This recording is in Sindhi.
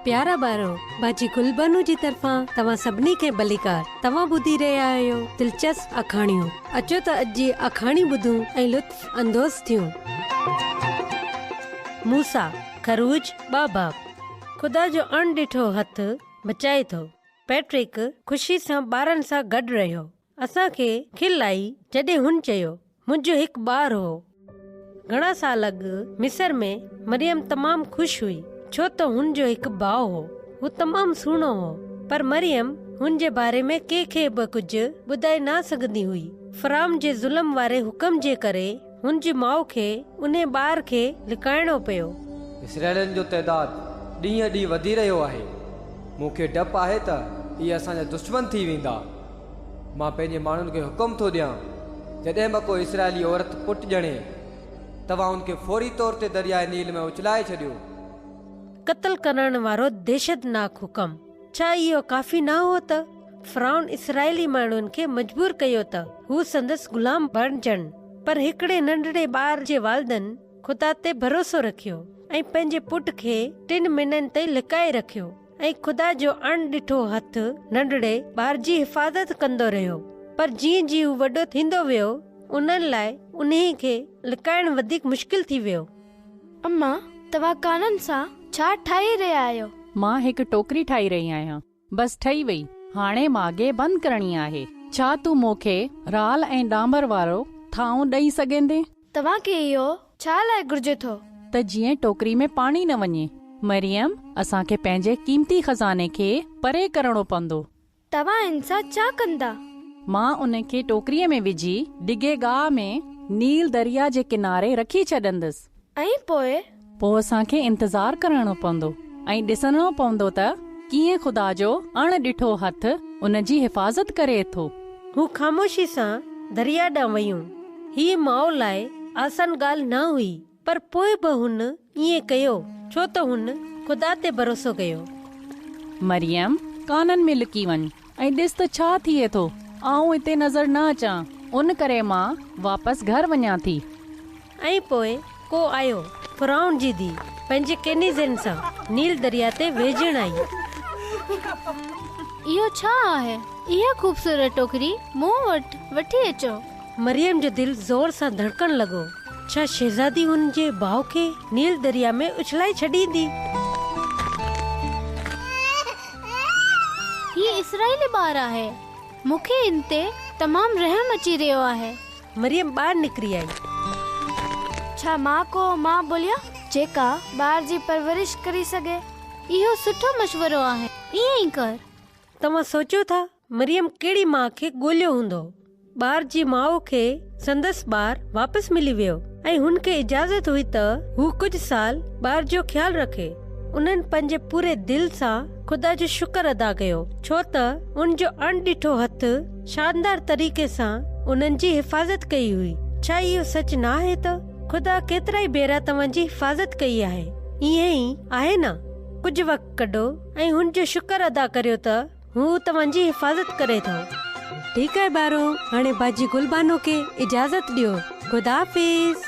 پيارا ٻارو، باجي گلبانو جي طرفان توهان سڀني کي ڀليڪار. توهان ٻڌي رهيا آهيو دلچسپ آکاڻيون. اچو ته اڄ جي آکاڻي ٻڌون ۽ لطف اندوز ٿيون. موسيٰ، خروج ٻه باب. خدا جو اڻ ڏٺو هٿ بچائي ٿو. پيٽرڪ خوشي سان ٻارن سان گڏ رهيو. اسان کي کل آئي جڏهن هن چيو، منهنجو هڪ ٻار هو. گهڻا سال اڳ مصر ۾ مريم تمام خوش هئي ڇو ته هن جو هڪ ڀاء هو. هو تمام سهڻو هو. پر مريم هن جي باري ۾ ڪنهن کي به ڪجهه ٻڌائي نه سگهندي هئي. فرعون جي ظلم واري حڪم جي ڪري هن جي ماء کي انهي ٻار کي لڪائڻو پيو. اسرائيلين جو تعداد ڏينهن ڏينهن وڌي رهيو آهي. مون کي ڊپ آهي ته اهي اسان جا دشمن ٿي ويندا. مان پنهنجي ماڻهن کي حڪم ٿو ڏيان، جڏهن به ڪو اسرائيلي عورت پٽ ڄڻي، توهان ان کي فوري طور تي درياء نيل ۾ اڇلائي ڇڏيو. قتل ڪرڻ وارو دهشتناڪ حڪم. ڇا اهو ڪافي نه هو ته فرعون اسرائيلي ماڻهن کي مجبور ڪيو ته هو سندس غلام بڻجن؟ پر هڪڙي ننڍڙي ٻار جي والدن خدا تي ڀروسو رکيو ۽ پنهنجي پٽ کي ٽن مهينن تائين لڪائي رکيو. ۽ خدا جو اڻ ڏٺو هٿ ننڍڙي ٻار جي حفاظت ڪندو رهيو، پر جيئن جيئن هو وڏو ٿيندو ويو، انهن لاء انهيء کي لڪائڻ وڌيڪ مشڪل ٿي ويو. اما، توهان ڪانن سان ڇا ٺاهي رهيا آهيو؟ مان هڪ ٽوڪري ٺاهي رهي آهيان. بس ٺهي وئي. هاڻي ماڳي بند ڪرڻي آهي. ڇا تون مون کي رال ۽ ڏانڀر وارو ٿانو ڏئي سگهندين؟ توهان کي اهو ڇا لاء گهرجي ٿو؟ ته جيئن ٽوڪري ۾ پاڻي نه وڃي. مريم، اسان کي پنهنجي قيمتي خزاني کي پري ڪرڻو پوندو. توهان ان سان ڇا ڪندا؟ مان ان کي ٽوڪريء ۾ وجهي ڊگهي گاهه ۾ نيل درياء جي ڪناري رکي ڇڏندس. ۽ پوء؟ پوء اسان کي انتظار ڪرڻو پوندو ۽ ڏسڻو پوندو ته ڪيئن خدا جو اڻ ڏٺو هٿ ان جي حفاظت ڪري ٿو. هو خاموشي سان درياء ڏانهن ويون. هيء ماء لاء آسان ڳالهه نه هئي، پر پوء به هن ائين ڪيو، ڇو ته هن خدا تي ڀروسو ڪيو. مريم، ڪانن ۾ لڪي وڃ ۽ ڏس ته ڇا ٿئي ٿو. آئون اتي نظر نه اچان، ان ڪري مان واپس گهر وڃان ٿي. ۽ پوء ڪو آيو، فرعون جي ڌيء پنهنجي ڪنيزن سان نيل درياء تي وهنجڻ آئي. اهو ڇا آهي؟ اها خوبصورت ٽوڪري مون وٽ وٺي اچو. مريم جو دل زور سان ڌڙڪڻ لڳو. ڇا شهزادي هن جي ڀاء کي نيل درياء ۾ اڇلائي ڇڏيندي؟ هي اسرائيلي ٻار آهي. مون کي ان تي تمام رحم اچي رهيو آهي. مريم ٻاهر نڪري آئي. ڇا مان ڪو ماء ٻوليان جيڪا ٻار جي پرورش ڪري سگهي؟ اهو سٺو مشورو آهي، ائين ئي ڪر. توهان سوچيو ٿا مريم ڪهڙي ماء کي ڳوليو هوندو؟ ٻار جي ماء کي سندس ٻار واپس ملي ويو ۽ هن کي اجازت هئي ته هو ڪجهه سال ٻار جو خيال رکي. انهن پنهنجي پوري دل سان خدا جو شڪر ادا ڪيو ڇو ته ان جو اڻ ڏٺو هٿ شاندار طريقي سان انهن جي حفاظت ڪئي هئي. ڇا اهو سچ نه آهي ته خدا ڪيترائي ڀيرا توهان جي حفاظت ڪئي آهي؟ ائين ئي آهي نه؟ ڪجهه وقت ڪڍو ۽ هن جو شڪر ادا ڪريو ته هو توهان جي حفاظت ڪري ٿو. ٺيڪ آهي ٻارو، هاڻي باجي گل بانو کي اجازت ڏيو. خدا حافظ.